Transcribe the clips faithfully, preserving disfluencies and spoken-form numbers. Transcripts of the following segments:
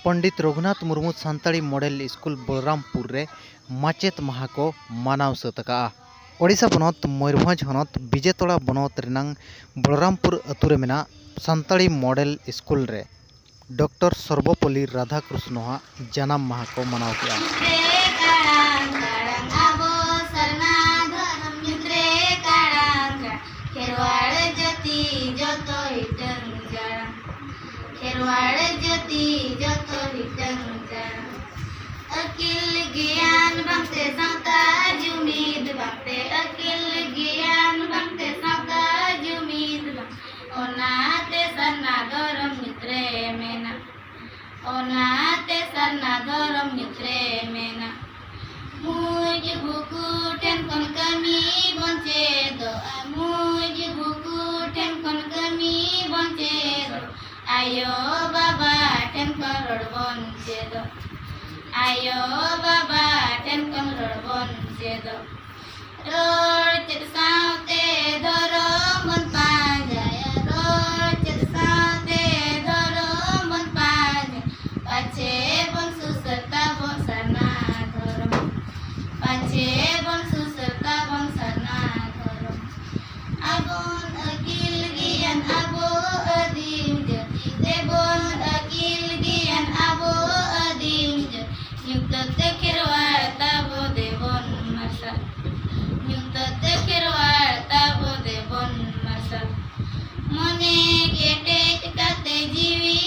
Pandit Raghunath Murmu Santali model school Balrampur ᱨᱮ ᱢᱟᱪᱮᱛ ᱢᱟᱦᱟ ᱠᱚ ᱢᱟᱱᱟᱣ ᱥᱟᱹᱛ ᱟᱠᱟᱜᱼᱟ᱾ ᱳᱰᱤᱥᱟ ᱯᱚᱱᱚᱛ ᱢᱚᱭᱩᱨᱵᱷᱚᱸᱡᱽ ᱦᱚᱱᱚᱛ ᱵᱤᱡᱮᱛᱚᱲᱟ ᱵᱚᱱᱚᱛ ᱨᱮᱱᱟᱝ ᱵᱚᱞᱨᱟᱢᱯᱩᱨ ᱟᱹᱛᱩ ᱨᱮ ᱢᱮᱱᱟᱜ ᱥᱟᱱᱛᱟᱲᱤ ᱢᱚᱰᱮᱞ ᱥᱠᱩᱞ ᱨᱮ ᱰᱚᱠᱴᱚᱨ ᱥᱚᱨᱵᱚᱯᱚᱞᱞᱤ ᱨᱟᱫᱷᱟᱠᱨᱤᱥᱱᱚᱣᱟᱜ ᱡᱟᱱᱟᱢ ᱢᱟᱦᱟ ᱠᱚ ᱢᱟᱱᱟᱣ ᱠᱮᱫᱼᱟ᱾ ᱛᱟᱲᱟᱢ ᱛᱟᱲᱟᱢ ᱟᱵᱚ ᱥᱟᱨᱱᱟ ᱫᱷᱚᱨᱚᱢ ᱧᱩᱛ ᱨᱮ ᱛᱟᱲᱟᱢ ᱛᱟᱲᱟᱢ, ᱠᱷᱮᱨᱣᱟᱲ ᱡᱟᱹᱛᱤ ᱡᱚᱛᱚ ᱦᱤᱴᱟᱹᱝ ᱡᱟᱲᱟᱝ, ᱠᱷᱮᱨᱣᱟᱲ ᱡᱟᱹᱛᱤ ᱡᱚᱛᱚ ᱦᱤᱴᱟᱹᱝ ᱡᱟᱲᱟᱝ᱾ ᱟᱹᱠᱤᱞ ᱜᱮᱭᱟᱱ ᱵᱟᱝᱛᱮ ᱥᱟᱶᱛᱟ ᱡᱩᱢᱤᱫ ᱵᱟᱝᱛᱮ, ᱟᱹᱠᱤᱞ ᱜᱮᱭᱟᱱ ᱵᱟᱝᱛᱮ ᱥᱟᱶᱛᱟ ᱡᱩᱢᱤᱫ ᱵᱟᱝ, ᱚᱱᱟᱛᱮ ᱥᱟᱨᱱᱟ ᱫᱷᱚᱨᱚᱢ ᱧᱩᱛ ᱨᱮ ᱢᱮᱱᱟᱜ, ᱚᱱᱟᱛᱮ ᱥᱟᱨᱱᱟ ᱫᱷᱚᱨᱚᱢ ᱧᱩᱛ ᱨᱮ ᱢᱮᱱᱟᱜ᱾ ᱢᱩᱡᱽ ᱵᱩᱠᱩ ᱴᱷᱮᱱ ᱠᱷᱚᱱ ᱠᱟᱹᱢᱤ ᱵᱚᱱ ᱪᱮᱫᱚᱜᱼᱟ, ᱢᱩᱡᱽ ᱵᱩᱠᱩ ᱴᱷᱮᱱ ᱠᱷᱚᱱ ᱠᱟᱹᱢᱤ ᱵᱚᱱ ᱪᱮᱫᱚᱜᱼᱟ᱾ ᱟᱭᱳ ᱵᱟᱵᱟ ᱴᱷᱮᱱ ᱠᱷᱚᱱ ᱨᱚᱲ ᱵᱚᱱ ᱪᱮᱫᱚᱜ, ᱟᱭᱳ ᱵᱟᱵᱟ ᱴᱷᱮᱱ ᱠᱷᱚᱱ ᱨᱚᱲ ᱵᱚᱱ ᱪᱮᱫᱚᱜ᱾ ᱨᱚᱲ ᱪᱮᱫ ᱥᱟᱶᱛᱮ ᱫᱷᱚᱨᱚᱢ ᱵᱚᱱ ᱯᱟᱸᱡᱟᱭᱟ, ᱨᱚᱲ ᱪᱮᱫ ᱥᱟᱶᱛᱮ ᱫᱷᱚᱨᱚᱢ ᱵᱚᱱ ᱯᱟᱸᱡᱟᱭᱟ᱾ ᱯᱟᱪᱷᱮ ᱵᱚᱱ ᱥᱩᱥᱟᱹᱨ ᱛᱟᱵᱚᱱ ᱥᱟᱨᱱᱟ ᱫᱷᱚᱨᱚᱢ, ᱯᱟᱪᱷᱮ ᱵᱚᱱ ᱥᱩᱥᱟᱹᱨ ᱛᱟᱵᱚᱱ ᱥᱟᱨᱱᱟ ᱫᱷᱚᱨᱚᱢ᱾ ᱟᱵᱚᱱ ᱟᱹᱠᱤᱞ ᱜᱮᱭᱟᱱ ᱟᱵᱚ ᱟᱹᱫᱤᱢ ᱡᱟᱹᱛᱤ ᱛᱮᱵᱚᱱ ᱟᱹᱠᱤᱞ ᱜᱮᱭᱟᱱ ᱟᱵᱚ ᱟᱹᱫᱤᱢ ᱡᱟᱹᱛᱤ᱾ ᱧᱩᱛᱟᱹᱛ ᱛᱮ ᱠᱷᱮᱨᱣᱟᱲ ᱛᱟᱵᱚ ᱫᱮᱵᱚᱱ ᱢᱟᱨᱥᱟᱞ, ᱧᱩᱛᱟᱹᱛ ᱛᱮ ᱠᱷᱮᱨᱣᱟᱲ ᱛᱟᱵᱚ ᱫᱮᱵᱚᱱ ᱢᱟᱨᱥᱟᱞ᱾ ᱢᱚᱱᱮ ᱠᱮᱴᱮᱡ ᱠᱟᱛᱮ ᱡᱤᱣᱤ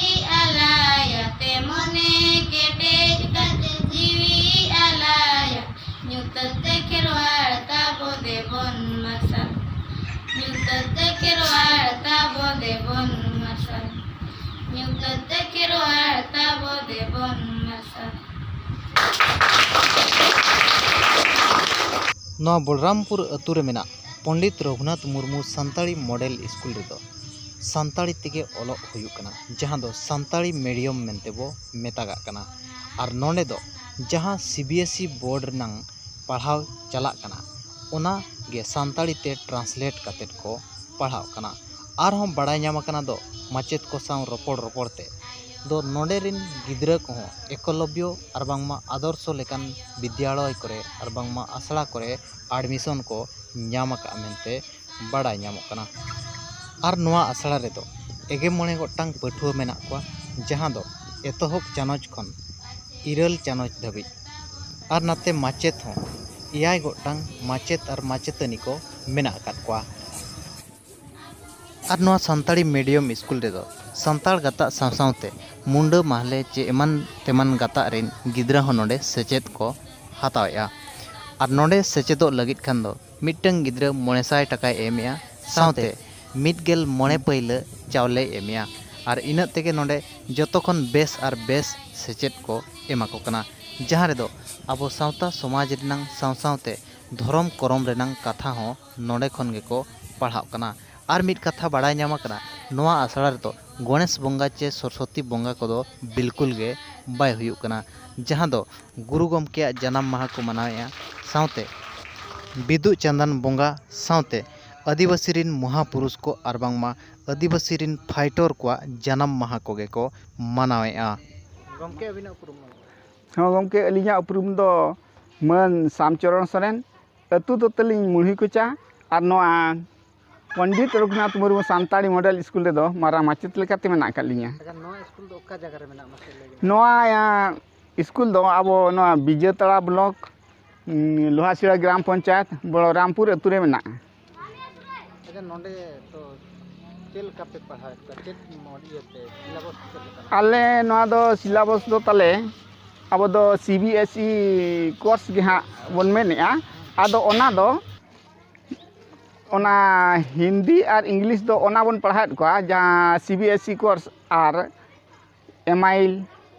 ᱟᱞᱟᱭᱟᱛᱮ, ᱢᱚᱱᱮ ᱠᱮᱴᱮᱡ ᱠᱟᱛᱮ ᱡᱤᱣᱤ ᱟᱞᱟᱭᱟ᱾ ᱧᱩᱛᱟᱹᱛ ᱛᱮ ᱠᱷᱮᱨᱣᱟᱲ ᱛᱟᱵᱚ ᱫᱮᱵᱚᱱ ᱢᱟᱨᱥᱟᱞ, ᱧᱩᱛᱟᱹᱛ ᱛᱮ ᱠᱷᱮᱨᱣᱟᱲ ᱛᱟᱵᱚ ᱫᱮᱵᱚᱱ ᱢᱟᱨᱥᱟᱞ, ᱧᱩᱛᱟᱹᱛ ᱛᱮ ᱠᱷᱮᱨᱣᱟᱲ ᱛᱟᱵᱚ ᱫᱮᱵᱚᱱ ᱢᱟᱨᱥᱟᱞ᱾ ᱱᱚᱣᱟ ᱵᱚᱞᱨᱟᱢᱯᱩᱨ ᱟᱹᱛᱩ ᱨᱮ ᱢᱮᱱᱟᱜ ᱯᱚᱱᱰᱤᱛ ᱨᱚᱜᱷᱩᱱᱟᱛᱷ ᱢᱩᱨᱢᱩ ᱥᱟᱱᱛᱟᱲᱤ ᱢᱚᱰᱮᱞ ᱥᱠᱩᱞ ᱨᱮᱫᱚ ᱥᱟᱱᱛᱟᱲᱤ ᱛᱮᱜᱮ ᱚᱞᱚᱜ ᱦᱩᱭᱩᱜ ᱠᱟᱱᱟ, ᱡᱟᱦᱟᱸ ᱫᱚ ᱥᱟᱱᱛᱟᱲᱤ ᱢᱤᱰᱤᱭᱟᱢ ᱢᱮᱱᱛᱮ ᱵᱚ ᱢᱮᱛᱟᱜᱟᱜ ᱠᱟᱱᱟ᱾ ᱟᱨ ᱱᱚᱰᱮ ᱫᱚ ᱡᱟᱦᱟᱸ C B S E board ᱨᱮᱱᱟᱝ ᱯᱟᱲᱦᱟᱣ ᱪᱟᱞᱟᱜ ᱠᱟᱱᱟ, ᱚᱱᱟ ᱜᱮ ᱥᱟᱱᱛᱟᱲᱤ ᱛᱮ ᱴᱨᱟᱱᱥᱞᱮᱴ ᱠᱟᱛᱮᱫ ᱠᱚ ᱯᱟᱲᱦᱟᱜ ᱠᱟᱱᱟ᱾ ᱟᱨᱦᱚᱸ ᱵᱟᱲᱟᱭ ᱧᱟᱢ ᱟᱠᱟᱱᱟ ᱫᱚ ᱢᱟᱪᱮᱫ ᱠᱚ ᱥᱟᱶ ᱨᱚᱯᱚᱲ ᱨᱚᱯᱚᱲ ᱛᱮ ᱫᱚ ᱱᱚᱰᱮ ᱨᱤᱱ ᱜᱤᱫᱽᱨᱟᱹ ᱠᱚᱦᱚᱸ ᱮᱠᱞᱚᱵᱽᱭᱚ ᱟᱨ ᱵᱟᱝᱢᱟ ᱟᱫᱚᱨᱥᱚ ᱞᱮᱠᱟᱱ ᱵᱤᱫᱽᱭᱟᱞᱚᱭ ᱠᱚᱨᱮ ᱟᱨ ᱵᱟᱝᱢᱟ ᱟᱥᱲᱟ ᱠᱚᱨᱮ admission ᱠᱚ ᱧᱟᱢ ᱟᱠᱟᱫᱼᱟ ᱢᱮᱱᱛᱮ ᱵᱟᱲᱟᱭ ᱧᱟᱢᱚᱜ ᱠᱟᱱᱟ᱾ ᱟᱨ ᱱᱚᱣᱟ ᱟᱥᱲᱟ ᱨᱮᱫᱚ ᱮᱜᱮ ᱢᱚᱬᱮ ᱜᱚᱴᱟᱝ ᱯᱟᱹᱴᱷᱩᱣᱟᱹ ᱢᱮᱱᱟᱜ ᱠᱚᱣᱟ, ᱡᱟᱦᱟᱸ ᱫᱚ ᱮᱛᱚᱦᱚᱵ ᱪᱟᱱᱚᱪ ᱠᱷᱚᱱ ᱤᱨᱟᱹᱞ ᱪᱟᱱᱚᱪ ᱫᱷᱟᱹᱵᱤᱡ᱾ ᱟᱨ ᱱᱟᱛᱮ ᱢᱟᱪᱮᱫ ᱦᱚᱸ ᱮᱭᱟᱭ ᱜᱚᱴᱟᱝ ᱢᱟᱪᱮᱫ ᱟᱨ ᱢᱟᱪᱮᱛᱟᱹᱱᱤ ᱠᱚ ᱢᱮᱱᱟᱜ ᱟᱠᱟᱫ ᱠᱚᱣᱟ᱾ ᱟᱨ ᱱᱚᱣᱟ ᱥᱟᱱᱛᱟᱲᱤ medium ᱥᱠᱩᱞ ᱨᱮᱫᱚ ᱥᱟᱱᱛᱟᱲ ᱜᱟᱛᱟᱜ ᱥᱟᱶ ᱥᱟᱶᱛᱮ ᱢᱩᱱᱰᱟᱹ, ᱢᱟᱦᱞᱮ ᱪᱮ ᱮᱢᱟᱱ ᱛᱮᱢᱟᱱ ᱜᱟᱛᱟᱜ ᱨᱮᱱ ᱜᱤᱫᱽᱨᱟᱹ ᱦᱚᱸ ᱱᱚᱰᱮ ᱥᱮᱪᱮᱫ ᱠᱚ ᱦᱟᱛᱟᱣᱮᱫᱼᱟ᱾ ᱟᱨ ᱱᱚᱰᱮ ᱥᱮᱪᱮᱫᱚᱜ ᱞᱟᱹᱜᱤᱫ ᱠᱷᱟᱱ ᱫᱚ ᱢᱤᱫᱴᱟᱝ ᱜᱤᱫᱽᱨᱟᱹ ᱢᱚᱬᱮ ᱥᱟᱭ ᱴᱟᱠᱟᱭ ᱮᱢᱮᱜᱼᱟ, ᱥᱟᱶᱛᱮ ᱢᱤᱫ ᱜᱮᱞ ᱢᱚᱬᱮ ᱯᱟᱹᱭᱞᱟᱹ ᱪᱟᱣᱞᱮᱭ ᱮᱢᱮᱜᱼᱟ᱾ ᱟᱨ ᱤᱱᱟᱹᱜ ᱛᱮᱜᱮ ᱱᱚᱰᱮ ᱡᱚᱛᱚ ᱠᱷᱚᱱ ᱵᱮᱥ ᱟᱨ ᱵᱮᱥ ᱥᱮᱪᱮᱫ ᱠᱚ ᱮᱢᱟ ᱠᱚ ᱠᱟᱱᱟ, ᱡᱟᱦᱟᱸ ᱨᱮᱫᱚ ᱟᱵᱚ ᱥᱟᱶᱛᱟ ᱥᱚᱢᱟᱡᱽ ᱨᱮᱱᱟᱝ ᱥᱟᱶ ᱥᱟᱶᱛᱮ ᱫᱷᱚᱨᱚᱢ ᱠᱚᱨᱚᱢ ᱨᱮᱱᱟᱝ ᱠᱟᱛᱷᱟ ᱦᱚᱸ ᱱᱚᱰᱮ ᱠᱷᱚᱱ ᱜᱮᱠᱚ ᱯᱟᱲᱦᱟᱜ ᱠᱟᱱᱟ᱾ ᱟᱨ ᱢᱤᱫ ᱠᱟᱛᱷᱟ ᱵᱟᱲᱟᱭ ᱧᱟᱢ ᱟᱠᱟᱱᱟ, ᱱᱚᱣᱟ ᱟᱥᱲᱟ ᱨᱮᱫᱚ ᱜᱚᱬᱮᱥ ᱵᱚᱸᱜᱟ ᱪᱮ ᱥᱚᱨᱚᱥᱚᱛᱤ ᱵᱚᱸᱜᱟ ᱠᱚᱫᱚ ᱵᱤᱞᱠᱩᱞ ᱜᱮ ᱵᱟᱭ ᱦᱩᱭᱩᱜ ᱠᱟᱱᱟ, ᱡᱟᱦᱟᱸ ᱫᱚ ᱜᱩᱨᱩ ᱜᱚᱢᱠᱮᱭᱟᱜ ᱡᱟᱱᱟᱢ ᱢᱟᱦᱟ ᱠᱚ ᱢᱟᱱᱟᱣᱮᱫᱼᱟ, ᱥᱟᱶᱛᱮ ᱵᱤᱫᱩ ᱪᱟᱸᱫᱟᱱ ᱵᱚᱸᱜᱟ, ᱥᱟᱶᱛᱮ ᱟᱹᱫᱤᱵᱟᱹᱥᱤ ᱨᱤᱱ ᱢᱚᱦᱟᱯᱩᱨᱩᱥ ᱠᱚ ᱟᱨ ᱵᱟᱝᱢᱟ ᱟᱹᱫᱤᱵᱟᱹᱥᱤ ᱨᱤᱱ fighter ᱠᱚᱣᱟᱜ ᱡᱟᱱᱟᱢ ᱢᱟᱦᱟ ᱠᱚᱜᱮ ᱠᱚ ᱢᱟᱱᱟᱣᱮᱫᱼᱟ᱾ ᱜᱚᱢᱠᱮ, ᱟᱹᱵᱤᱱᱟᱜ ᱩᱯᱨᱩᱢ? ᱦᱚᱸ ᱜᱚᱢᱠᱮ, ᱟᱹᱞᱤᱧᱟᱜ ᱩᱯᱨᱩᱢ ᱫᱚ ᱢᱟᱹᱱ ᱥᱟᱢᱪᱚᱨᱚᱬ ᱥᱚᱨᱮᱱ, ᱟᱹᱛᱩ ᱫᱚ ᱛᱟᱹᱞᱤᱧ ᱢᱩᱲᱦᱤ ᱠᱚᱪᱟ, ᱟᱨ ᱱᱚᱣᱟ ᱯᱚᱱᱰᱤᱛ ᱨᱚᱜᱷᱩᱱᱟᱛᱷ ᱢᱩᱨᱢᱩ ᱥᱟᱱᱛᱟᱲᱤ model ᱥᱠᱩᱞ ᱨᱮᱫᱚ ᱢᱟᱨᱟᱝ ᱢᱟᱪᱮᱛ ᱞᱮᱠᱟᱛᱮ ᱢᱮᱱᱟᱜ ᱟᱠᱟᱫ ᱞᱤᱧᱟ᱾ ᱟᱪᱪᱷᱟ, ᱱᱚᱣᱟ ᱥᱠᱩᱞ ᱫᱚ ᱚᱠᱟ ᱡᱟᱭᱜᱟ ᱨᱮ ᱢᱮᱱᱟᱜᱼᱟ, ᱢᱟᱥᱮ ᱞᱟᱹᱭ ᱵᱤᱱ? ᱱᱚᱣᱟ, ᱟ, ᱥᱠᱩᱞ ᱫᱚ ᱟᱵᱚ ᱱᱚᱣᱟ ᱵᱤᱡᱮᱛᱟᱲᱟ block, ᱩᱸ, ᱞᱳᱦᱟᱥᱤᱲᱟ ᱜᱨᱟᱢ ᱯᱚᱧᱪᱟᱭᱮᱛ, ᱵᱚᱲᱚᱨᱟᱢᱯᱩᱨ ᱟᱹᱛᱩ ᱨᱮ ᱢᱮᱱᱟᱜᱼᱟ᱾ ᱟᱪᱪᱷᱟ, ᱱᱚᱰᱮ ᱫᱚ ᱪᱮᱫ ᱞᱮᱠᱟ ᱯᱮ ᱯᱟᱲᱦᱟᱣᱮᱫ ᱠᱚᱣᱟ? ᱪᱮᱫ ᱢᱚ-, ᱤᱭᱟᱹᱛᱮ, syllabus ᱪᱮᱫ ᱞᱮᱠᱟ? ᱟᱞᱮ ᱱᱚᱣᱟ ᱫᱚ syllabus ᱫᱚ ᱛᱟᱞᱮ, ᱟᱵᱚ ᱫᱚ C B S E course ᱜᱮ ᱦᱟᱸᱜ ᱵᱚᱱ ᱢᱮᱱᱮᱜᱼᱟ᱾ ᱟᱫᱚ ᱚᱱᱟ ᱫᱚ, ᱚᱱᱟ ᱦᱤᱱᱫᱤ ᱟᱨ English ᱫᱚ ᱚᱱᱟ ᱵᱚᱱ ᱯᱟᱲᱦᱟᱣᱮᱫ ᱠᱚᱣᱟ, ᱡᱟᱦᱟᱸ C B S E course ᱟᱨ ᱮᱢᱟᱭᱤᱞ,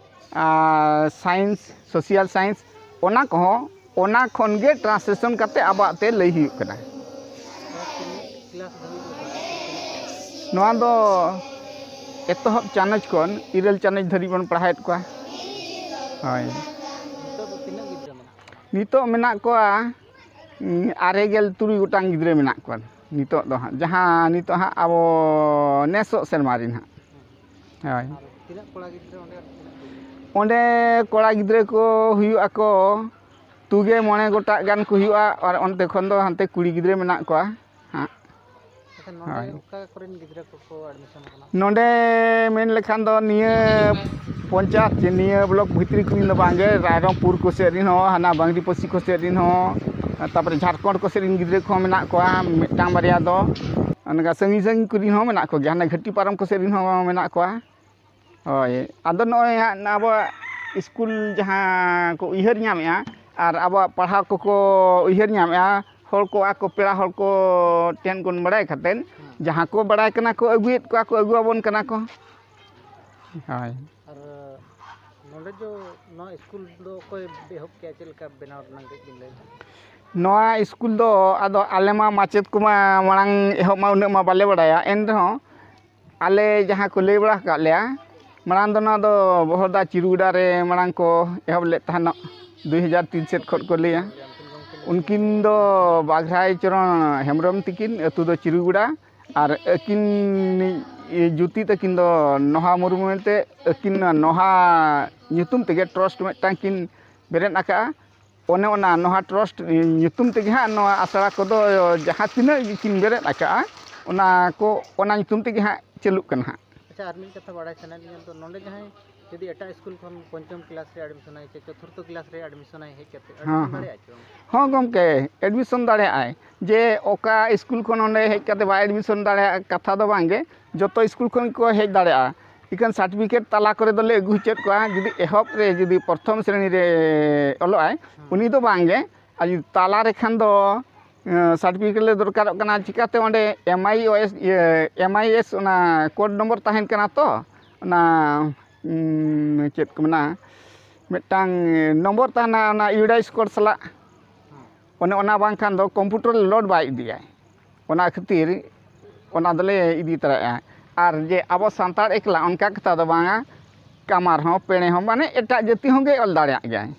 ᱟᱨ science, social science, ᱚᱱᱟ ᱠᱚᱦᱚᱸ ᱚᱱᱟ ᱠᱷᱚᱱ ᱜᱮ translation ᱠᱟᱛᱮ ᱟᱵᱚᱣᱟᱜ ᱛᱮ ᱞᱟᱹᱭ ᱦᱩᱭᱩᱜ ᱠᱟᱱᱟ᱾ ᱱᱚᱣᱟ ᱫᱚ ᱮᱛᱚᱦᱚᱵ ᱪᱟᱱᱟᱪ ᱠᱷᱚᱱ ᱤᱨᱟᱹᱞ ᱪᱟᱱᱟᱪ ᱫᱷᱟᱹᱨᱤᱡ ᱵᱚᱱ ᱯᱟᱲᱦᱟᱣᱮᱫ ᱠᱚᱣᱟ᱾ ᱦᱳᱭ᱾ ᱱᱤᱛᱚᱜ ᱫᱚ ᱛᱤᱱᱟᱹᱜ ᱜᱤᱫᱽᱨᱟᱹ ᱢᱮᱱᱟᱜ ᱠᱚᱣᱟ? ᱱᱤᱛᱚᱜ ᱢᱮᱱᱟᱜ ᱠᱚᱣᱟ, ᱩᱸ, ᱟᱨᱮ ᱜᱮᱞ ᱛᱩᱨᱩᱭ ᱜᱚᱴᱟᱝ ᱜᱤᱫᱽᱨᱟᱹ ᱢᱮᱱᱟᱜ ᱠᱚᱣᱟ ᱱᱤᱛᱚᱜ ᱫᱚ ᱦᱟᱸᱜ, ᱡᱟᱦᱟᱸ ᱱᱤᱛᱚᱜ ᱦᱟᱸᱜ ᱟᱵᱚ ᱱᱮᱥᱚᱜ ᱥᱮᱨᱢᱟ ᱨᱮᱱ ᱦᱟᱸᱜ᱾ ᱦᱳᱭ᱾ ᱟᱨ ᱛᱤᱱᱟᱹᱜ ᱠᱚᱲᱟ ᱜᱤᱫᱽᱨᱟᱹ ᱚᱸᱰᱮ ᱟᱨ ᱛᱤᱱᱟᱹᱜ ᱠᱩᱲᱤ ᱜᱤᱫᱽᱨᱟᱹ? ᱚᱸᱰᱮ ᱠᱚᱲᱟ ᱜᱤᱫᱽᱨᱟᱹ ᱠᱚ ᱦᱩᱭᱩᱜ ᱟᱠᱚ ᱛᱩᱜᱮ ᱢᱚᱬᱮ ᱜᱚᱴᱟᱜ ᱜᱟᱱ ᱠᱚ ᱦᱩᱭᱩᱜᱼᱟ, ᱟᱨ ᱚᱱᱛᱮ ᱠᱷᱚᱱ ᱫᱚ ᱦᱟᱱᱛᱮ ᱠᱩᱲᱤ ᱜᱤᱫᱽᱨᱟᱹ ᱢᱮᱱᱟᱜ ᱠᱚᱣᱟ ᱦᱟᱸᱜ᱾ ᱟᱪᱪᱷᱟ, ᱱᱚᱰᱮ ᱦᱳᱭ᱾ ᱚᱠᱟ ᱠᱚᱨᱮᱱ ᱜᱤᱫᱽᱨᱟᱹ ᱠᱚᱠᱚ admission ᱠᱟᱱᱟ? ᱱᱚᱰᱮ ᱢᱮᱱ ᱞᱮᱠᱷᱟᱱ ᱫᱚ ᱱᱤᱭᱟᱹ ᱯᱚᱧᱪᱟᱭᱮᱛ ᱪᱮ ᱱᱤᱭᱟᱹ block ᱵᱷᱤᱛᱨᱤ ᱠᱚᱨᱮᱱ ᱫᱚ ᱵᱟᱝᱜᱮ, ᱨᱟᱭᱨᱚᱝᱯᱩᱨ ᱠᱚ ᱥᱮᱫ ᱨᱮᱱ ᱦᱚᱸ, ᱦᱟᱱᱟ ᱵᱟᱝᱨᱤᱯᱚᱥᱤ ᱠᱚ ᱥᱮᱫ ᱨᱮᱱ ᱦᱚᱸ, ᱛᱟᱨᱯᱚᱨᱮ ᱡᱷᱟᱲᱠᱷᱚᱸᱰ ᱠᱚ ᱥᱮᱫ ᱨᱮᱱ ᱜᱤᱫᱽᱨᱟᱹ ᱠᱚᱦᱚᱸ ᱢᱮᱱᱟᱜ ᱠᱚᱣᱟ, ᱢᱤᱫᱴᱟᱝ ᱵᱟᱨᱭᱟ ᱫᱚ ᱚᱱᱠᱟ ᱥᱟᱺᱜᱤᱧ ᱥᱟᱺᱜᱤᱧ ᱠᱚᱨᱮᱱ ᱦᱚᱸ ᱢᱮᱱᱟᱜ ᱠᱚᱜᱮᱭᱟ, ᱦᱟᱱᱟ ᱜᱷᱟᱹᱴᱤ ᱯᱟᱨᱚᱢ ᱠᱚ ᱥᱮᱫ ᱨᱮᱱ ᱦᱚᱸ ᱢᱮᱱᱟᱜ ᱠᱚᱣᱟ᱾ ᱦᱳᱭ, ᱟᱫᱚ ᱱᱚᱜᱼᱚᱭ ᱦᱟᱸᱜ ᱟᱵᱚᱣᱟᱜ ᱥᱠᱩᱞ ᱡᱟᱦᱟᱸ ᱠᱚ ᱩᱭᱦᱟᱹᱨ ᱧᱟᱢᱮᱜᱼᱟ ᱟᱨ ᱟᱵᱚᱣᱟᱜ ᱯᱟᱲᱦᱟᱣ ᱠᱚᱠᱚ ᱩᱭᱦᱟᱹᱨ ᱧᱟᱢᱮᱜᱼᱟ, ᱦᱚᱲ ᱠᱚ ᱟᱠᱚ ᱯᱮᱲᱟ ᱦᱚᱲ ᱠᱚ ᱴᱷᱮᱱ ᱠᱷᱚᱱ ᱵᱟᱲᱟᱭ ᱠᱟᱛᱮᱫ, ᱦᱮᱸ᱾ ᱡᱟᱦᱟᱸ ᱠᱚ ᱵᱟᱲᱟᱭ ᱠᱟᱱᱟ ᱠᱚ, ᱟᱹᱜᱩᱭᱮᱫ ᱠᱚᱣᱟ ᱠᱚ, ᱟᱹᱜᱩ ᱟᱵᱚᱱ ᱠᱟᱱᱟ ᱠᱚ᱾ ᱦᱳᱭ᱾ ᱟᱨ ᱱᱚᱰᱮ ᱫᱚ ᱱᱚᱣᱟ ᱥᱠᱩᱞ ᱫᱚ ᱚᱠᱚᱭ ᱮᱦᱚᱵ ᱠᱮᱜᱼᱟ, ᱪᱮᱫ ᱞᱮᱠᱟ ᱵᱮᱱᱟᱣ ᱨᱮᱱᱟᱜ ᱠᱟᱹᱡ ᱵᱤᱱ ᱞᱟᱹᱭᱟ? ᱱᱚᱣᱟ ᱥᱠᱩᱞ ᱫᱚ ᱟᱫᱚ ᱟᱞᱮ ᱢᱟ ᱢᱟᱪᱮᱫ ᱠᱚᱢᱟ ᱢᱟᱲᱟᱝ ᱮᱦᱚᱵ ᱢᱟ ᱩᱱᱟᱹᱜ ᱢᱟ ᱵᱟᱞᱮ ᱵᱟᱲᱟᱭᱟ, ᱮᱱ ᱨᱮᱦᱚᱸ ᱟᱞᱮ ᱡᱟᱦᱟᱸ ᱠᱚ ᱞᱟᱹᱭ ᱵᱟᱲᱟ ᱟᱠᱟᱫ ᱞᱮᱭᱟ, ᱢᱟᱲᱟᱝ ᱫᱚ ᱱᱚᱣᱟ ᱫᱚ ᱵᱚᱦᱚᱲᱫᱟ ᱪᱤᱨᱩᱜᱚᱰᱟ ᱨᱮ ᱢᱟᱲᱟᱝ ᱠᱚ ᱮᱦᱚᱵ ᱞᱮᱫ ᱛᱟᱦᱮᱱᱚᱜ, ᱫᱩᱭ ᱦᱟᱡᱟᱨ ᱛᱤᱱ ᱥᱮᱫ ᱠᱷᱚᱱ ᱠᱚ ᱞᱟᱹᱭᱟ᱾ ᱩᱱᱠᱤᱱ ᱫᱚ ᱵᱟᱜᱷᱨᱟᱭ ᱪᱚᱨᱚᱱ ᱦᱮᱢᱵᱨᱚᱢ ᱛᱤᱠᱤᱱ, ᱟᱹᱛᱩ ᱫᱚ ᱪᱤᱨᱩᱜᱚᱰᱟ, ᱟᱨ ᱟᱹᱠᱤᱱ ᱡᱩᱛᱤ ᱛᱟᱹᱠᱤᱱ ᱫᱚ ᱱᱚᱦᱟ ᱢᱩᱨᱢᱩ ᱢᱮᱱᱛᱮ, ᱟᱹᱠᱤᱱ ᱱᱚᱣᱟ ᱱᱚᱦᱟ ᱧᱩᱛᱩᱢ ᱛᱮᱜᱮ trust ᱢᱤᱫᱴᱟᱝ ᱠᱤᱱ ᱵᱮᱨᱮᱫ ᱟᱠᱟᱫᱼᱟ᱾ ᱚᱱᱮ ᱚᱱᱟ ᱱᱚᱦᱟ trust ᱧᱩᱛᱩᱢ ᱛᱮᱜᱮ ᱦᱟᱸᱜ ᱱᱚᱣᱟ ᱟᱥᱲᱟ ᱠᱚᱫᱚ ᱡᱟᱦᱟᱸ ᱛᱤᱱᱟᱹᱜ ᱜᱮᱠᱤᱱ ᱵᱮᱨᱮᱫ ᱟᱠᱟᱫᱼᱟ, ᱚᱱᱟ ᱠᱚ, ᱚᱱᱟ ᱧᱩᱛᱩᱢ ᱛᱮᱜᱮ ᱦᱟᱸᱜ ᱪᱟᱹᱞᱩᱜ ᱠᱟᱱᱟ ᱦᱟᱸᱜ᱾ ᱟᱪᱪᱷᱟ, ᱟᱨ ᱢᱤᱫ ᱠᱟᱛᱷᱟ ᱵᱟᱲᱟᱭ ᱥᱟᱱᱟᱭᱮᱫ ᱞᱤᱧᱟ, ᱛᱚ ᱱᱚᱰᱮ ᱡᱟᱦᱟᱸᱭ ᱡᱩᱫᱤ ᱮᱴᱟᱜ ᱥᱠᱩᱞ ᱠᱷᱚᱱ ᱯᱚᱧᱪᱚᱢ ᱠᱞᱟᱥ ᱨᱮ admission ᱟᱭ ᱥᱮ ᱪᱚᱛᱩᱨᱛᱷᱚ ᱠᱞᱟᱥ ᱨᱮ admission ᱟᱭ, ᱦᱮᱡ ᱠᱟᱛᱮ ᱦᱮᱸ, admission ᱦᱮᱸ᱾ ᱫᱟᱲᱮᱭᱟᱜᱼᱟ ᱪᱮ ᱵᱟᱝ? ᱦᱚᱸ ᱜᱚᱢᱠᱮ, admission ᱫᱟᱲᱮᱭᱟᱜᱼᱟᱭ᱾ ᱡᱮ ᱚᱠᱟ ᱥᱠᱩᱞ ᱠᱷᱚᱱ ᱚᱸᱰᱮ ᱦᱮᱡ ᱠᱟᱛᱮ ᱵᱟᱭ admission ᱫᱟᱲᱮᱭᱟᱜᱼᱟ, ᱠᱟᱛᱷᱟ ᱫᱚ ᱵᱟᱝ ᱜᱮ, ᱡᱚᱛᱚ ᱥᱠᱩᱞ ᱠᱷᱚᱱ ᱜᱮᱠᱚ ᱦᱮᱡ ᱫᱟᱲᱮᱭᱟᱜᱼᱟ᱾ ᱤᱠᱷᱟᱹᱱ certificate ᱛᱟᱞᱟ ᱠᱚᱨᱮ ᱫᱚᱞᱮ ᱟᱹᱜᱩ ᱦᱚᱪᱚᱭᱮᱫ ᱠᱚᱣᱟ, ᱡᱩᱫᱤ ᱮᱦᱚᱵ ᱨᱮ ᱡᱩᱫᱤ ᱯᱨᱚᱛᱷᱚᱢ ᱥᱨᱮᱱᱤ ᱨᱮ ᱚᱞᱚᱜ ᱟᱭ, ᱦᱮᱸ᱾ ᱩᱱᱤ ᱫᱚ ᱵᱟᱝ ᱜᱮ᱾ ᱟᱨ ᱡᱩᱫᱤ ᱛᱟᱞᱟ ᱨᱮ ᱠᱷᱟᱱ ᱫᱚ, ᱮᱸ, certificate ᱞᱮ ᱫᱚᱨᱠᱟᱨᱚᱜ ᱠᱟᱱᱟ᱾ ᱪᱤᱠᱟᱹᱛᱮ ᱚᱸᱰᱮ M I O S, ᱤᱭᱟᱹ, M I S ᱚᱱᱟ code number ᱛᱟᱦᱮᱱ ᱠᱟᱱᱟ ᱛᱚ, ᱚᱱᱟ, ᱩᱸ, ᱪᱮᱫ ᱠᱚ ᱢᱮᱱᱟ, ᱢᱤᱫᱴᱟᱝ ᱱᱚᱢᱵᱚᱨ ᱛᱟᱦᱮᱱᱟ ᱚᱱᱟ ᱤᱭᱩᱰᱟᱭᱤᱥ code ᱥᱟᱞᱟᱜ᱾ ᱦᱮᱸ᱾ ᱚᱱᱮ ᱚᱱᱟ ᱵᱟᱝᱠᱷᱟᱱ ᱫᱚ computer load ᱵᱟᱭ ᱤᱫᱤᱭᱟᱭ᱾ ᱚᱱᱟ ᱠᱷᱟᱹᱛᱤᱨ ᱚᱱᱟ ᱫᱚᱞᱮ ᱤᱫᱤ ᱛᱚᱨᱟᱭᱮᱫᱼᱟ᱾ ᱟᱨ ᱡᱮ ᱟᱵᱚ ᱥᱟᱱᱛᱟᱲ ᱮᱠᱞᱟ ᱚᱱᱠᱟ ᱠᱟᱛᱷᱟ ᱫᱚ ᱵᱟᱝᱟ, ᱠᱟᱢᱟᱨ ᱦᱚᱸ, ᱯᱮᱲᱮ ᱦᱚᱸ, ᱢᱟᱱᱮ ᱮᱴᱟᱜ ᱡᱟᱹᱛᱤ ᱦᱚᱸ ᱜᱮ ᱚᱞ ᱫᱟᱲᱮᱭᱟᱜ ᱜᱮᱭᱟᱭ,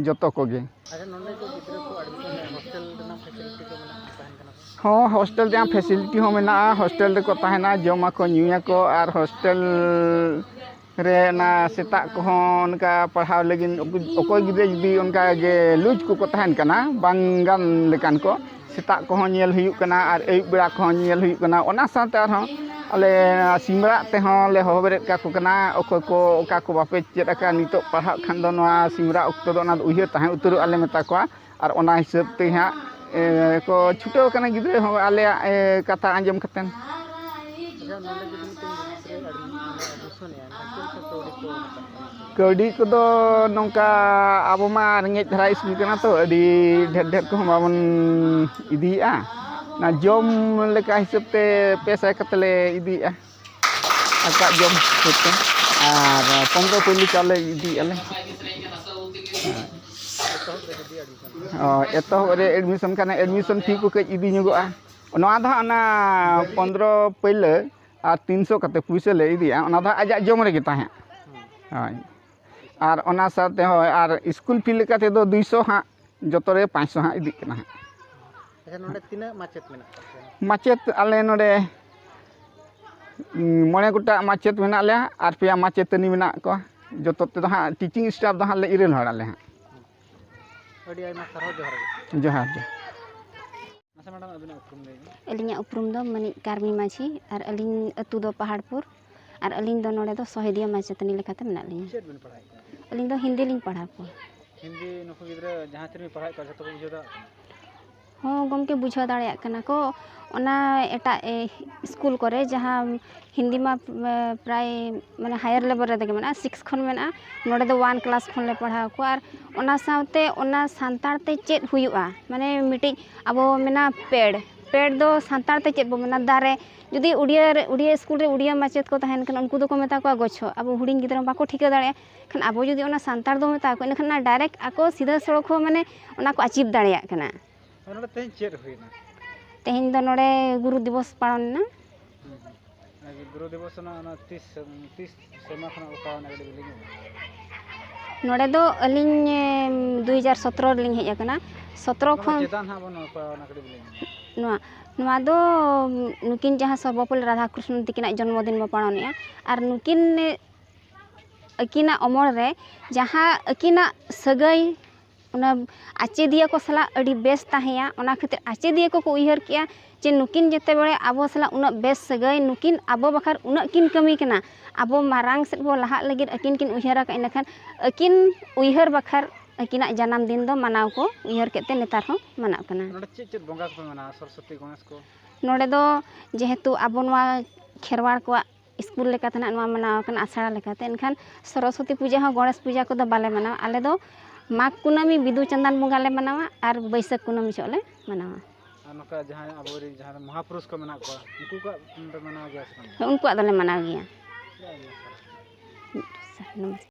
ᱡᱚᱛᱚ ᱠᱚᱜᱮ᱾ ᱟᱪᱪᱷᱟ, ᱱᱚᱰᱮ ᱫᱚ ᱜᱤᱫᱽᱨᱟᱹ ᱠᱚ admission ᱨᱮ hostel ᱨᱮᱱᱟᱜ facility ᱠᱚ ᱢᱮᱱᱟᱜᱼᱟ, ᱛᱟᱦᱮᱱ ᱠᱟᱱᱟ ᱠᱚ? ᱦᱚᱸ, ᱦᱳᱥᱴᱮᱞ ᱨᱮᱭᱟᱜ ᱯᱷᱮᱥᱤᱞᱤᱴᱤ ᱦᱚᱸ ᱢᱮᱱᱟᱜᱼᱟ᱾ ᱦᱳᱥᱴᱮᱞ ᱨᱮᱠᱚ ᱛᱟᱦᱮᱱᱟ, ᱡᱚᱢᱟᱠᱚ, ᱧᱩᱭᱟᱠᱚ, ᱟᱨ ᱦᱳᱥᱴᱮᱞ ᱨᱮ ᱚᱱᱟ ᱥᱮᱛᱟᱜ ᱠᱚᱦᱚᱸ ᱚᱱᱠᱟ ᱯᱟᱲᱦᱟᱣ ᱞᱟᱹᱜᱤᱫ ᱚᱠᱚᱭ, ᱚᱠᱚᱭ ᱜᱤᱫᱽᱨᱟᱹ ᱡᱩᱫᱤ ᱚᱱᱠᱟ ᱜᱮ ᱞᱩᱡᱽ ᱠᱚᱠᱚ ᱛᱟᱦᱮᱱ ᱠᱟᱱᱟ, ᱵᱟᱝ ᱜᱟᱱ ᱞᱮᱠᱟᱱ ᱠᱚ, ᱥᱮᱛᱟᱜ ᱠᱚᱦᱚᱸ ᱧᱮᱞ ᱦᱩᱭᱩᱜ ᱠᱟᱱᱟ ᱟᱨ ᱟᱹᱭᱩᱵ ᱵᱮᱲᱟ ᱠᱚᱦᱚᱸ ᱧᱮᱞ ᱦᱩᱭᱩᱜ ᱠᱟᱱᱟ᱾ ᱚᱱᱟ ᱥᱟᱶᱛᱮ ᱟᱨᱦᱚᱸ ᱟᱞᱮ ᱥᱤᱢᱨᱟᱜ ᱛᱮᱦᱚᱸ ᱞᱮ ᱦᱚᱦᱚ ᱵᱮᱨᱮᱫ ᱠᱟᱠᱚ ᱠᱟᱱᱟ, ᱚᱠᱚᱭ ᱠᱚ ᱚᱠᱟ ᱠᱚ ᱵᱟᱯᱮ ᱪᱮᱫ ᱟᱠᱟᱫ, ᱱᱤᱛᱚᱜ ᱯᱟᱲᱦᱟᱜ ᱠᱷᱟᱱ ᱫᱚ ᱱᱚᱣᱟ ᱥᱤᱢᱨᱟᱜ ᱚᱠᱛᱚ ᱫᱚ ᱚᱱᱟ ᱫᱚ ᱩᱭᱦᱟᱹᱨ ᱛᱟᱦᱮᱸ ᱩᱛᱟᱹᱨᱚᱜᱼᱟ ᱞᱮ ᱢᱮᱛᱟ ᱠᱚᱣᱟ᱾ ᱟᱨ ᱚᱱᱟ ᱦᱤᱥᱟᱹᱵ ᱛᱮ ᱦᱟᱸᱜ, ᱮ, ᱠᱚ ᱪᱷᱩᱴᱟᱹᱣ ᱟᱠᱟᱱᱟ ᱜᱤᱫᱽᱨᱟᱹ ᱦᱚᱸ ᱟᱞᱮᱭᱟᱜ, ᱮ, ᱠᱟᱛᱷᱟ ᱟᱸᱡᱚᱢ ᱠᱟᱛᱮᱫ᱾ ᱟᱪᱪᱷᱟ, ᱱᱚᱰᱮ ᱡᱩᱫᱤ ᱢᱤᱫᱴᱮᱱ ᱜᱤᱫᱽᱨᱟᱹ ᱟᱹᱰᱤ, ᱢᱟᱱᱮ, admission ᱮᱜᱼᱟ, ᱮᱱᱠᱷᱟᱱ ᱪᱮᱫ ᱞᱮᱠᱟ ᱠᱟᱹᱣᱰᱤ ᱠᱚ ᱦᱟᱛᱟᱣ ᱠᱟᱱᱟ? ᱠᱟᱹᱣᱰᱤ ᱠᱚᱫᱚ ᱱᱚᱝᱠᱟ ᱟᱵᱚ ᱢᱟ ᱨᱮᱸᱜᱮᱡ ᱫᱷᱟᱨᱟ ᱥᱠᱩᱞ ᱠᱟᱱᱟ ᱛᱚ, ᱟᱹᱰᱤ ᱰᱷᱮᱨ ᱰᱷᱮᱨ ᱠᱚᱦᱚᱸ ᱵᱟᱵᱚᱱ ᱤᱫᱤᱭᱮᱜᱼᱟ᱾ ᱚᱱᱟ ᱡᱚᱢ ᱞᱮᱠᱟ ᱦᱤᱥᱟᱹᱵ ᱛᱮ ᱯᱮ ᱥᱟᱭ ᱠᱟᱛᱮ ᱞᱮ ᱤᱫᱤᱭᱮᱜᱼᱟ᱾ ᱟᱠᱚᱣᱟᱜ ᱡᱚᱢ ᱦᱤᱥᱟᱹᱵ ᱛᱮ᱾ ᱟᱨ ᱯᱚᱱᱨᱚ ᱯᱩᱭᱞᱩ ᱪᱟᱣᱞᱮ ᱤᱫᱤᱭᱮᱜᱼᱟ ᱞᱮ᱾ ᱦᱳᱭ, ᱮᱛᱚᱦᱚᱵ ᱨᱮ admission ᱠᱷᱟᱱ admission fee ᱠᱚ ᱠᱟᱹᱡ ᱤᱫᱤ ᱧᱚᱜᱚᱜᱼᱟ᱾ ᱱᱚᱣᱟ ᱫᱚ ᱦᱟᱸᱜ ᱚᱱᱟ ᱯᱚᱱᱨᱚ ᱯᱟᱹᱭᱞᱟᱹ ᱟᱨ ᱛᱤᱱᱥᱚ ᱠᱟᱛᱮ ᱯᱩᱭᱥᱟᱹ ᱞᱮ ᱤᱫᱤᱭᱟ, ᱚᱱᱟ ᱫᱚ ᱦᱟᱸᱜ ᱟᱡᱟᱜ ᱡᱚᱢ ᱨᱮᱜᱮ ᱛᱟᱦᱮᱸᱫ᱾ ᱦᱳᱭ, ᱟᱨ ᱚᱱᱟ ᱥᱟᱶᱛᱮ, ᱦᱳᱭ, ᱟᱨ ᱥᱠᱩᱞ ᱯᱷᱤ ᱞᱮᱠᱟ ᱛᱮᱫᱚ ᱫᱩᱭᱥᱚ ᱦᱟᱸᱜ, ᱡᱚᱛᱚ ᱨᱮ ᱯᱟᱸᱪᱥᱚ ᱦᱟᱸᱜ ᱤᱫᱤᱜ ᱠᱟᱱᱟ ᱦᱟᱸᱜ᱾ ᱟᱪᱪᱷᱟ, ᱱᱚᱰᱮ ᱛᱤᱱᱟᱹᱜ ᱢᱟᱪᱮᱫ ᱢᱮᱱᱟᱜ ᱠᱚᱣᱟ? ᱢᱟᱪᱮᱫ ᱟᱞᱮ ᱱᱚᱰᱮ, ᱩᱸ, ᱢᱚᱬᱮ ᱜᱚᱴᱟᱝ ᱢᱟᱪᱮᱫ ᱢᱮᱱᱟᱜ ᱞᱮᱭᱟ ᱟᱨ ᱯᱮᱭᱟ ᱢᱟᱪᱮᱛᱟᱹᱱᱤ ᱢᱮᱱᱟᱜ ᱠᱚᱣᱟ᱾ ᱡᱚᱛᱚ ᱛᱮᱫᱚ ᱦᱟᱸᱜ teaching staff ᱫᱚ ᱦᱟᱸᱜ ᱞᱮ ᱤᱨᱟᱹᱞ ᱦᱚᱲ ᱟᱞᱮ ᱦᱟᱸᱜ᱾ ᱟᱹᱰᱤ ᱟᱭᱢᱟ ᱥᱟᱨᱦᱟᱣ, ᱡᱚᱦᱟᱨ ᱜᱮ᱾ ᱡᱚᱦᱟᱨ, ᱡᱚᱦᱟᱨ᱾ ᱟᱪᱪᱷᱟ ᱢᱮᱰᱟᱢ, ᱟᱹᱵᱤᱱᱟᱜ ᱩᱯᱨᱩᱢ ᱞᱟᱹᱭ ᱵᱤᱱ᱾ ᱟᱹᱞᱤᱧᱟᱜ ᱩᱯᱨᱩᱢ ᱫᱚ ᱢᱟᱹᱱᱤᱡ ᱠᱟᱨᱢᱤ ᱢᱟᱹᱡᱷᱤ ᱟᱨ ᱟᱹᱞᱤᱧ ᱟᱹᱛᱩ ᱫᱚ ᱯᱟᱦᱟᱲᱯᱩᱨ ᱟᱨ ᱟᱹᱞᱤᱧ ᱫᱚ ᱱᱚᱰᱮ ᱫᱚ ᱥᱚᱦᱮᱫᱤᱭᱟᱹ ᱢᱟᱪᱮᱛᱟᱹᱱᱤ ᱞᱮᱠᱟᱛᱮ ᱢᱮᱱᱟᱜ ᱞᱤᱧᱟ᱾ ᱪᱮᱫ ᱵᱤᱱ ᱯᱟᱲᱦᱟᱣᱮᱫ ᱠᱚᱣᱟ? ᱟᱹᱞᱤᱧ ᱫᱚ ᱦᱤᱱᱫᱤ ᱞᱤᱧ ᱯᱟᱲᱦᱟᱣ ᱠᱚᱣᱟ᱾ ᱦᱤᱱᱫᱤ ᱱᱩᱠᱩ ᱜᱤᱫᱽᱨᱟᱹ ᱡᱟᱦᱟᱸ ᱛᱤᱱᱟᱹᱜ ᱯᱟᱲᱦᱟᱣᱮᱫ ᱠᱚᱣᱟ ᱡᱷᱚᱛᱚ ᱠᱚ ᱵᱩᱡᱷᱟᱹᱣ ᱫᱟᱲᱮᱭᱟᱜ ᱠᱟᱱᱟ? ᱦᱚᱸ ᱜᱚᱢᱠᱮ, ᱵᱩᱡᱷᱟᱹᱣ ᱫᱟᱲᱮᱭᱟᱜ ᱠᱟᱱᱟ ᱠᱚ᱾ ᱚᱱᱟ ᱮᱴᱟᱜ, ᱮ, ᱥᱠᱩᱞ ᱠᱚᱨᱮ ᱡᱟᱦᱟᱸ ᱦᱤᱱᱫᱤ ᱢᱟ, ᱮ, ᱯᱨᱟᱭ ᱢᱟᱱᱮ higher level ᱨᱮᱜᱮ ᱢᱮᱱᱟᱜᱼᱟ, six ᱠᱷᱚᱱ ᱢᱮᱱᱟᱜᱼᱟ, ᱱᱚᱰᱮ ᱫᱚ one class ᱠᱷᱚᱱ ᱞᱮ ᱯᱟᱲᱦᱟᱣ ᱠᱚᱣᱟ᱾ ᱟᱨ ᱚᱱᱟ ᱥᱟᱶᱛᱮ ᱚᱱᱟ ᱥᱟᱱᱛᱟᱲ ᱛᱮ ᱪᱮᱫ ᱦᱩᱭᱩᱜᱼᱟ, ᱢᱟᱱᱮ ᱢᱤᱫᱴᱤᱡ ᱟᱵᱚ ᱢᱮᱱᱟ ᱯᱮᱲ, ᱯᱮᱲ ᱫᱚ ᱥᱟᱱᱛᱟᱲ ᱛᱮ ᱪᱮᱫ ᱵᱚ ᱢᱮᱱᱟ? ᱫᱟᱨᱮ᱾ ᱡᱩᱫᱤ ᱩᱲᱤᱭᱟᱹ ᱨᱮ, ᱩᱲᱤᱭᱟᱹ ᱥᱠᱩᱞ ᱨᱮ ᱩᱲᱤᱭᱟᱹ ᱢᱟᱪᱮᱫ ᱠᱚ ᱛᱟᱦᱮᱱ ᱠᱷᱟᱱ, ᱩᱱᱠᱩ ᱫᱚᱠᱚ ᱢᱮᱛᱟ ᱠᱚᱣᱟ ᱜᱚᱪᱷᱚ᱾ ᱟᱵᱚ ᱦᱩᱰᱤᱧ ᱜᱤᱫᱽᱨᱟᱹ ᱢᱟ ᱵᱟᱠᱚ ᱴᱷᱤᱠᱟᱹ ᱫᱟᱲᱮᱭᱟᱜᱼᱟ᱾ ᱠᱷᱟᱱ ᱟᱵᱚ ᱡᱩᱫᱤ ᱚᱱᱟ ᱥᱟᱱᱛᱟᱲ ᱫᱚ ᱢᱮᱛᱟ ᱠᱚᱣᱟ, ᱮᱱᱠᱷᱟᱱ ᱚᱱᱟ direct ᱟᱠᱚ ᱥᱤᱫᱷᱟᱹ ᱥᱚᱲᱚᱠ ᱦᱚᱸ, ᱢᱟᱱᱮ, ᱚᱱᱟ ᱠᱚ achieve ᱫᱟᱲᱮᱭᱟᱜ ᱠᱟᱱᱟ᱾ ᱱᱚᱰᱮ ᱛᱮᱦᱮᱧ ᱪᱮᱫ ᱦᱩᱭᱱᱟ? ᱛᱮᱦᱮᱧ ᱫᱚ ᱱᱚᱰᱮ ᱜᱩᱨᱩ ᱫᱤᱵᱚᱥ ᱯᱟᱞᱚᱱ ᱮᱱᱟ᱾ ᱦᱩᱸ, ᱦᱩᱸ᱾ ᱟᱨ ᱜᱩᱨᱩ ᱫᱤᱵᱚᱥ ᱨᱮᱱᱟᱜ ᱚᱱᱟ ᱛᱤᱥ, ᱛᱤᱥ ᱥᱮᱨᱢᱟ ᱠᱷᱚᱱᱟᱜ ᱚᱠᱟ ᱚᱱᱟ ᱠᱟᱹᱴᱤᱡ ᱵᱤᱱ ᱞᱟᱹᱭ ᱧᱚᱜᱟ? ᱱᱚᱰᱮ ᱫᱚ ᱟᱹᱞᱤᱧ ᱫᱩ ᱦᱟᱡᱟᱨ ᱥᱚᱛᱨᱚ ᱨᱮᱞᱤᱧ ᱦᱮᱡ ᱟᱠᱟᱱᱟ᱾ ᱥᱚᱛᱨᱚ ᱠᱷᱚᱱ ᱪᱮᱛᱟᱱ ᱦᱟᱸᱜ ᱵᱚᱱ ᱚᱠᱟ ᱚᱱᱟ ᱠᱟᱹᱴᱤᱡ ᱵᱚᱱ ᱞᱟᱹᱭ ᱧᱚᱜᱟ᱾ ᱱᱚᱣᱟ ᱱᱚᱣᱟ ᱫᱚ ᱱᱩᱠᱤᱱ ᱡᱟᱦᱟᱸ ᱥᱚᱨᱵᱚᱯᱚᱞᱞᱤ ᱨᱟᱫᱷᱟᱠᱨᱤᱥᱱᱚ ᱛᱤᱠᱤᱱᱟᱜ ᱡᱚᱱᱢᱚ ᱫᱤᱱ ᱵᱚ ᱯᱟᱞᱚᱱᱮᱜᱼᱟ᱾ ᱟᱨ ᱱᱩᱠᱤᱱ ᱟᱹᱠᱤᱱᱟᱜ ᱚᱢᱚᱞ ᱨᱮ ᱡᱟᱦᱟᱸ ᱟᱹᱠᱤᱱᱟᱜ ᱥᱟᱹᱜᱟᱹᱭ ᱚᱱᱟ ᱟᱪᱮᱫᱤᱭᱟᱹ ᱠᱚ ᱥᱟᱞᱟᱜ ᱟᱹᱰᱤ ᱵᱮᱥ ᱛᱟᱦᱮᱸᱭᱟ, ᱚᱱᱟ ᱠᱷᱟᱹᱛᱤᱨ ᱟᱪᱮᱫᱤᱭᱟᱹ ᱠᱚᱠᱚ ᱩᱭᱦᱟᱹᱨ ᱠᱮᱜᱼᱟ ᱡᱮ ᱱᱩᱠᱤᱱ ᱡᱮᱛᱮ ᱵᱮᱲᱮ ᱟᱵᱚ ᱥᱟᱞᱟᱜ ᱩᱱᱟᱹᱜ ᱵᱮᱥ ᱥᱟᱹᱜᱟᱹᱭ, ᱱᱩᱠᱤᱱ ᱟᱵᱚ ᱵᱟᱠᱷᱨᱟ ᱩᱱᱟᱹᱜ ᱠᱤᱱ ᱠᱟᱹᱢᱤ ᱠᱟᱱᱟ, ᱟᱵᱚ ᱢᱟᱨᱟᱝ ᱥᱮᱫ ᱵᱚ ᱞᱟᱦᱟᱜ ᱞᱟᱹᱜᱤᱫ ᱟᱹᱠᱤᱱ ᱠᱤᱱ ᱩᱭᱦᱟᱹᱨ ᱟᱠᱟᱫ, ᱤᱱᱟᱹᱠᱷᱟᱱ ᱟᱹᱠᱤᱱ ᱩᱭᱦᱟᱹᱨ ᱵᱟᱠᱷᱨᱟ ᱟᱹᱠᱤᱱᱟᱜ ᱡᱟᱱᱟᱢ ᱫᱤᱱ ᱫᱚ ᱢᱟᱱᱟᱣ ᱠᱚ ᱩᱭᱦᱟᱹᱨ ᱠᱮᱫ ᱛᱮ ᱱᱮᱛᱟᱨ ᱦᱚᱸ ᱢᱟᱱᱟᱜ ᱠᱟᱱᱟ᱾ ᱱᱚᱰᱮ ᱪᱮᱫ ᱪᱮᱫ ᱵᱚᱸᱜᱟ ᱠᱚᱯᱮ ᱢᱟᱱᱟᱣᱟ, ᱥᱚᱨᱚᱥᱚᱛᱤ, ᱜᱚᱬᱮᱥ ᱠᱚ? ᱱᱚᱰᱮ ᱫᱚ ᱡᱮᱦᱮᱛᱩ ᱟᱵᱚ ᱱᱚᱣᱟ ᱠᱷᱮᱨᱣᱟᱲ ᱠᱚᱣᱟᱜ ᱥᱠᱩᱞ ᱞᱮᱠᱟᱛᱮ ᱱᱟᱜ ᱱᱚᱣᱟ ᱢᱟᱱᱟᱣ ᱟᱠᱟᱱᱟ, ᱟᱥᱲᱟ ᱞᱮᱠᱟᱛᱮ, ᱮᱱᱠᱷᱟᱱ ᱥᱚᱨᱚᱥᱚᱛᱤ ᱯᱩᱡᱟᱹ ᱦᱚᱸ ᱜᱚᱬᱮᱥ ᱯᱩᱡᱟᱹ ᱠᱚᱫᱚ ᱵᱟᱞᱮ ᱢᱟᱱᱟᱣᱟ᱾ ᱟᱞᱮ ᱫᱚ ᱢᱟᱜᱽ ᱠᱩᱱᱟᱹᱢᱤ ᱵᱤᱫᱩ ᱪᱟᱸᱫᱟᱱ ᱵᱚᱸᱜᱟ ᱞᱮ ᱢᱟᱱᱟᱣᱟ ᱟᱨ ᱵᱟᱹᱭᱥᱟᱹᱠᱷ ᱠᱩᱱᱟᱹᱢᱤ ᱡᱚᱦᱚᱜ ᱞᱮ ᱢᱟᱱᱟᱣᱟ᱾ ᱟᱨ ᱱᱚᱝᱠᱟ ᱡᱟᱦᱟᱸᱭ ᱟᱵᱚᱨᱮᱱ ᱡᱟᱦᱟᱸᱭ ᱢᱚᱦᱟᱯᱩᱨᱩᱥ ᱠᱚ ᱢᱮᱱᱟᱜ ᱠᱚᱣᱟ, ᱩᱱᱠᱩ ᱠᱚᱣᱟᱜ ᱯᱮ ᱢᱟᱱᱟᱣ ᱜᱮᱭᱟ ᱥᱮ ᱵᱟᱝ? ᱩᱱᱠᱩᱣᱟᱜ ᱫᱚᱞᱮ ᱢᱟᱱᱟᱣ ᱜᱮᱭᱟ᱾ ᱪᱮᱫᱟᱜ ᱮᱢ ᱢᱮᱱ ᱠᱟᱫᱟ?